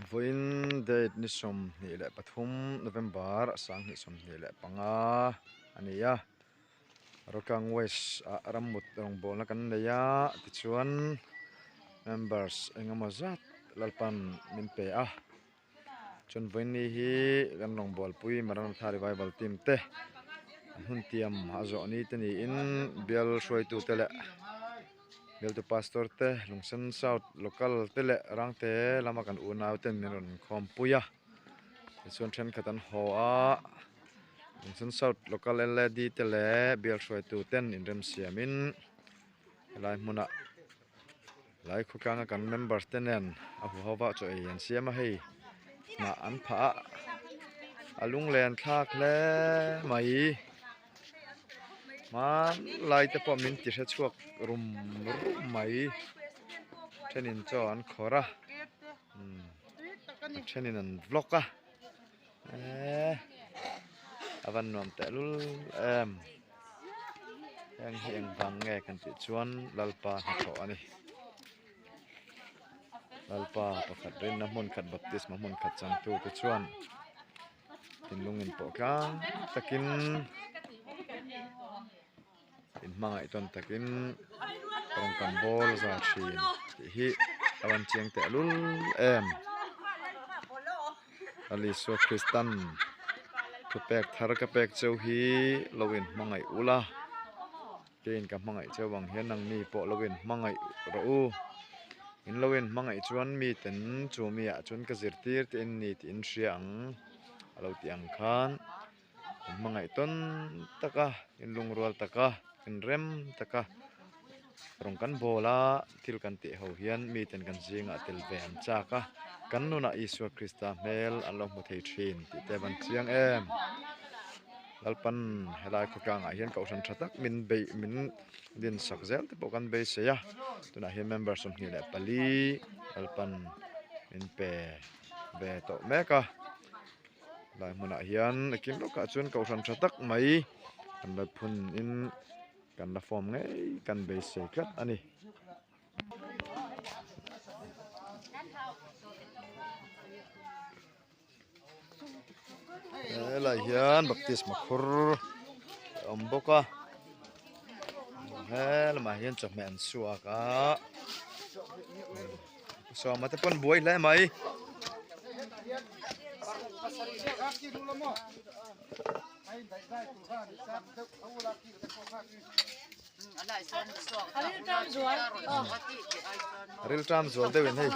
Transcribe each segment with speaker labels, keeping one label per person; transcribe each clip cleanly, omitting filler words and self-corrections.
Speaker 1: Vawiin date ni 23 November 2025 a ni a, Rokang West ah rammut rawngbawlna kan nei a tichuan members engemaw zat Lalpan min pe a. Chuan vawiinni hi kan rawngbawlpui Maranatha Revival Team te an hun tiam a zawh ni te niin bial hruaitute leh bialtu pastor te Lungsen South local te leh Rangte lama kan unau ten min rawn khawmpui a tichuan thenkhat an haw a Lungsen South local L_A_D te leh bial hruaitu ten inremsiamin helai hmunah. Lai khawtlanga kan members te nen a huho va chaw ei an siam a hei hnah an phah a a lunglen thlak hle mai hmanlai te pawh min ti hre chhuak rum rum mai thenin chaw an khawrh a umm a thenin an vlog a eee a van nuam tehlul em. Heng hi eng vang nge kan tih chuan Lalpa hnathawh a ni. Lalpa pakhat rinna hmun khat baptisma hmun khat changtu te chuan thinlung in pawh tlang takin in hmangaih tawn takin rawng kan bawl za thin tih hi a rawn chiang tehlul em. Lal Isua Kristan thupek thar ka pek cheu hi lo in hmangaih ula keiin ka hmangaih cheu ang hian nangni pawh lo in hmangaih rawh u in lo in hmangaih chuan miten chu mi ah chuan ka zirtir te in ni tih in hria ang a lo tih ang khan in hmangaih tawn tak a in lungrual tak a in rem tak a Rawng kan bawl a, thil kan tih ho hian miten kan zingah tel ve an chak a, kan nunah Isua Krista hmel an lo hmu thei thin tih te van chiang em. Lalpan helai khawtlangah hian kohhran tha tak min beih min din sak zel te pawh kan beisei a, tunah hian member 24 Lalpan min pe ve tawh mek a, helai hmunah hian a kim lawkah chuan kohhran tha tak mai an la phun in. Kan la form ngei kan beisei tlat a ni. Helai hian baptisma khur a awm bawk a he lamah hian chawhmeh an suak a sawma te pawn buai hle mai. Rilṭam zual deuhin hei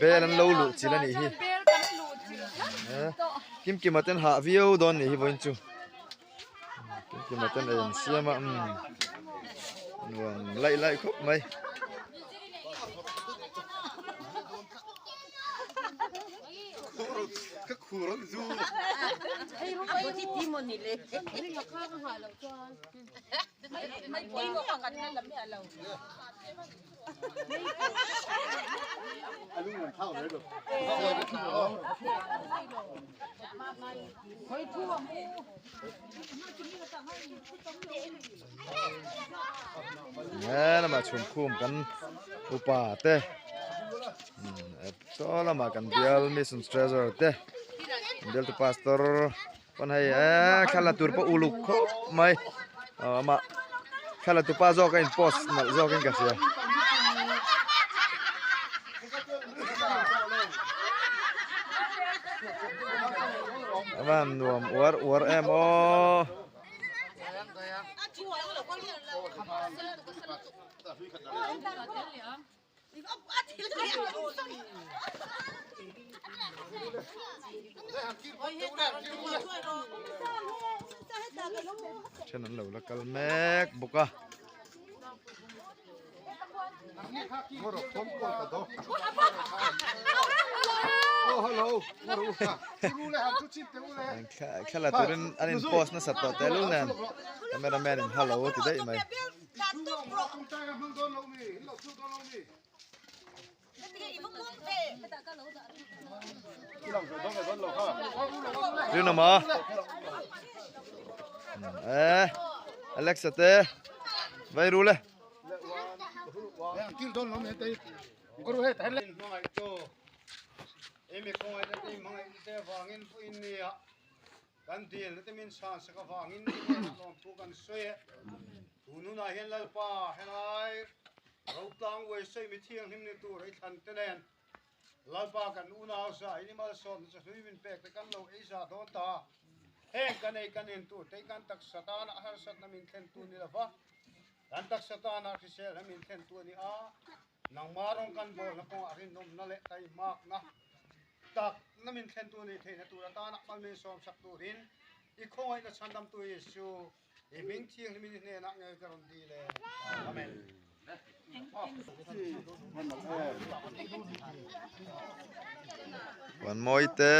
Speaker 1: bel an lo luh chilh a nih hi Kimkima ten hah viau dawn nih hi vawiin chu Kimkima ten ei an siam a umm nuam laih laih khawp mai. He lamah chhunkhum kan upa te saw lamah kan bial mission treasurer te bial tu pastor pawn hei eee thla la tur pawh uluk khawp mai aw amah thla la tupa zawk a in post nalh zawk in ka hria. A van nuam uar uar em aw. Then an lo la kal mek bawk a. Thla la turin an in post nasa tawh tehlul nen cameraman in hello a ti daih mai. Rinawma eh Alexa te vai ru le.
Speaker 2: I mi khawngaihna te i hmangaihna te avangin vawiin nia kan dilna te min chhansak avangin i hnenah lawmthu kan sawi e. Tun hunah hian Lalpa helai rotlang uai sawi mi thianghlim ni tur i thlan te nen Lalpa kan unau za in i malsawmna chu hlui min pek te kan lo ei za dawn ta. Heng kan ei kan in tur te i kan taksa tana harsatna min thlentu ni lova kan taksa tana hriselna min thlentu a ni a. Nangmah rawng kan bawlna kawngah rinawmna leh taimakna takna min thlentu nih theihna tur atana mal min sawmsak turin i khawngaihna chhandamtu Jesu i hming thianghlimin i hnenah ngei ka rawn dil e. Amen.
Speaker 1: Vanmawi te,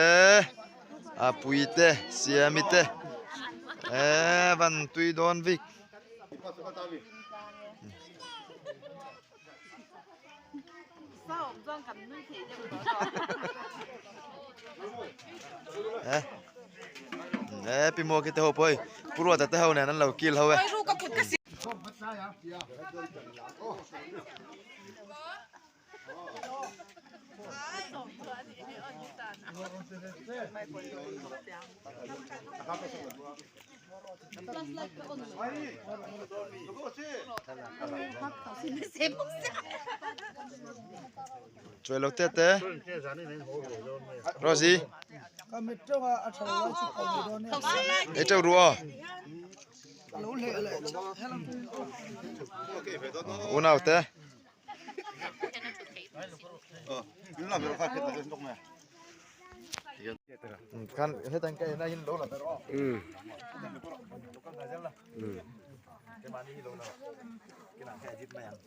Speaker 1: Apuii te, Siami te, eh van tui dawn vik. Eh eh pi mua khi te ho pawh hei pu Ruata te ho nen an lo kil ho e. Chuai lo te te Rosie Ei trâu rùa Unau te Kan hetan ka ena hin lo la pero. Ke mani hi lo la. Ke na ka edit mai ang.